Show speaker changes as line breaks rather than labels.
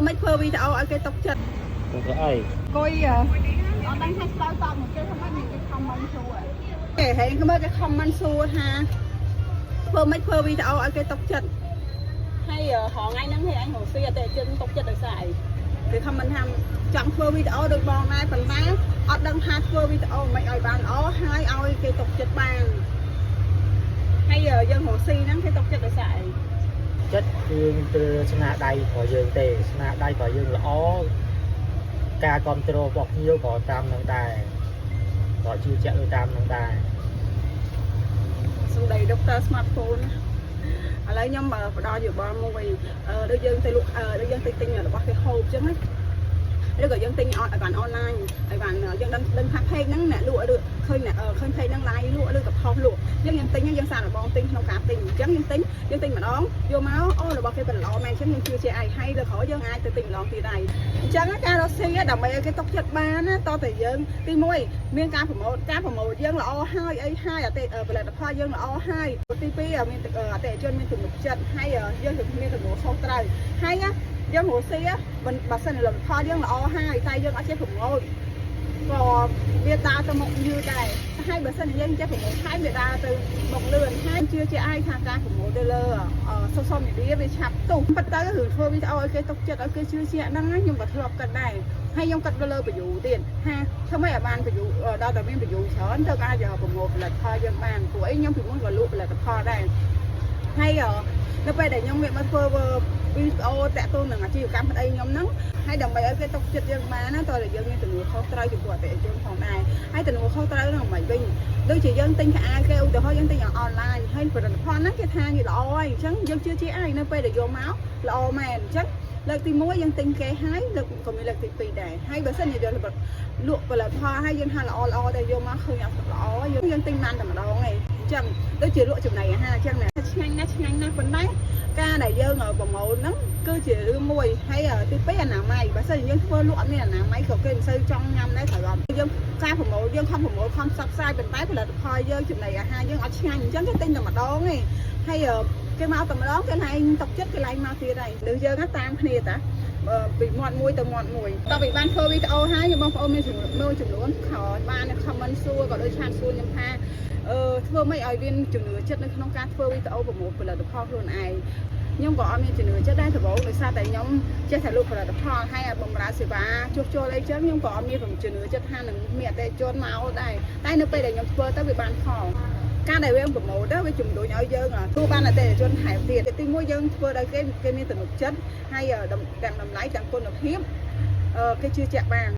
មិនធ្វើវីដេអូឲ្យគេຕົកចិត្ត
ទៅធ្វើអី
គួយអត់ដឹងថាឆ្លើយតបមកគេថាម៉េចមានគេ comment សួរគេហែងមើលគេ comment សួរថាធ្វើមិនធ្វើវីដេអូឲ្យគេຕົកចិត្តហើយរហងៃហ្នឹងហែអញរកស៊ីអតិថិជនຕົកចិត្តដោយសារអីគេ comment ថាចង់ធ្វើវីដេអូដូចបងដែរប៉ុន្តែអត់ដឹងថាធ្វើវីដេអូមិនឲ្យបានល្អហើយឲ្យគេຕົកចិត្តបានហើយយើងរកស៊ីហ្នឹងគេຕົកចិត្តដោយសារអី
ចិត្តគឺទៅស្នាដៃរបស់យើងទេស្នាដៃរបស់យើងល្អការគ្រប់គ្រងរបស់ភ្ញៀវក៏តាមនឹងដែរក៏ជឿជាក់ទៅតាមនឹងដែរ
សំដីដុកទ័រ smartphone ឥឡូវខ្ញុំផ្ដល់យោបល់មួយដូចយើងទៅលក់ដូចយើងទៅទិញរបស់គេហូបអញ្ចឹងណាឬក៏យើងទិញអត់ឲ្យបានអនឡាញឲ្យបានយើងដឹងដឹងថា page ហ្នឹងអ្នកលក់ឬឃើញអ្នកឃើញ page ហ្នឹង live លក់ឬក៏ post លក់យើងយើងទិញយើងសាកល្បងទិញក្នុងការទិញអញ្ចឹងយើងទិញយើងទិញម្ដងយកមកអូរបស់គេเป็นល្អមែនអញ្ចឹងយើងជឿជាក់ឯងហើយលើក្រោយយើងអាចទៅទិញម្ដងទៀតដែរអញ្ចឹងការរកស៊ីដើម្បីឲ្យគេទុកចិត្តបានណាតតែយើងទី1មានការ promote ការ promote យើងល្អហើយអីហើយអតិផលិតផលយើងល្អហើយទី2មានអតិថិជនមានទំនុកចិត្តហើយយើងមានទំនួលខុសត្រូវហើយយើងរកស៊ីបើសិនផលិតផលយើងល្អហើយតែយើងអត់ចេះ promote ក៏វាដើរទៅមុខយឺតដែរហើយបើសិនជាយើងចេះ promote ថែមវាដើរទៅមុខលឿនហើយជឿជាក់ឯងថាការ promote ទៅលើ social media វាឆាប់ទុះប៉ុន្តែរឿងធ្វើវីដេអូឲ្យគេទុកចិត្តឲ្យគេជឿជាក់ហ្នឹងខ្ញុំក៏ធ្លាប់គិតដែរហើយខ្ញុំគិតទៅលើ view ទៀតថាធ្វើម៉េចឲ្យបាន view ដល់តែមាន view ច្រើនទៅអាច promote ផលិតផលយើងបានព្រោះអីខ្ញុំពីមុនក៏លក់ផលិតផលដែរហើយនៅពេលដែលខ្ញុំងាកមកធ្វើវីដេអូតាក់ទងនឹងអាជីវកម្មប្តីខ្ញុំហ្នឹងហើយដើម្បីឲ្យគេទុកចិត្តយើងបានណាតើយើងមានទំនួលខុសត្រូវចំពោះអតិថិជនផងដែរហើយទំនួលខុសត្រូវហ្នឹងមិនវិញដូចជាយើងទិញខោអាវគេឧទាហរណ៍យើងទិញអនឡាញហើយផលិតផលហ្នឹងគេថាវាល្អហើយអញ្ចឹងយើងជឿជាក់ហើយនៅពេលដែលយកមកល្អមែនអញ្ចឹងលើកទី1យើងទិញគេហើយលើកក៏មានលើកទី2ដែរហើយបើសិនជាយើងលក់ផលិតផលហើយយើងថាល្អល្អតែយកមកឃើញអត់ល្អយើងយើងទិញបានតែម្ដងឯងអញ្ចឹងដូចជាលក់ចំណីអាហារអញ្ចឹងណាឆ្ងាញ់ណាស់ឆ្ងាញ់ណាស់ប៉ុន្តែការដែលយើង promote ហ្នឹងគឺជារឿងមួយហើយទី2អនាម័យបើសិនជាយើងធ្វើលក់អត់មានអនាម័យក៏គេមិនសូវចង់ញ៉ាំដែរត្រូវអត់យើងការ promote យើងខំ promote ខំផ្សព្វផ្សាយប៉ុន្តែផលិតផលយើងចំណីអាហារយើងអត់ឆ្ងាញ់អញ្ចឹងគេទិញតែម្ដងឯងហើយគេមកតែម្ដងគេឡើងຕົកចិត្តគេឡើងមកទៀតហើយឬយើងតាមគ្នាតាពីមាត់មួយទៅមាត់មួយតោះពីបានធ្វើវីដេអូហើយបងប្អូនមានចំនួនមួយចំនួនខបាន comment សួរក៏ដូច chat សួរខ្ញុំថាអឺធ្វើម៉េចឲ្យមានជំនឿចិត្តនៅក្នុងការធ្វើវីដេអូ promote ផលិតផលខ្លួនឯងខ្ញុំក៏អត់មានជំនឿចិត្តដែរដំបូងដោយសារតែខ្ញុំចេះតែលក់ផលិតផលហើយបំរើសេវាជួសជុលអីចឹងខ្ញុំក៏អត់មានជំនឿចិត្តថានឹងមានអតិថិជនមកដែរតែនៅពេលដែលខ្ញុំធ្វើទៅវាបានផលការដែលវា promote ទៅវាជំរុញឲ្យយើងធ្វើបានអតិថិជនថែមទៀតទីមួយយើងធ្វើឲ្យគេគេមានទំនុកចិត្តហើយទាំងតម្លៃទាំងគុណភាពគេជឿជាក់បាន។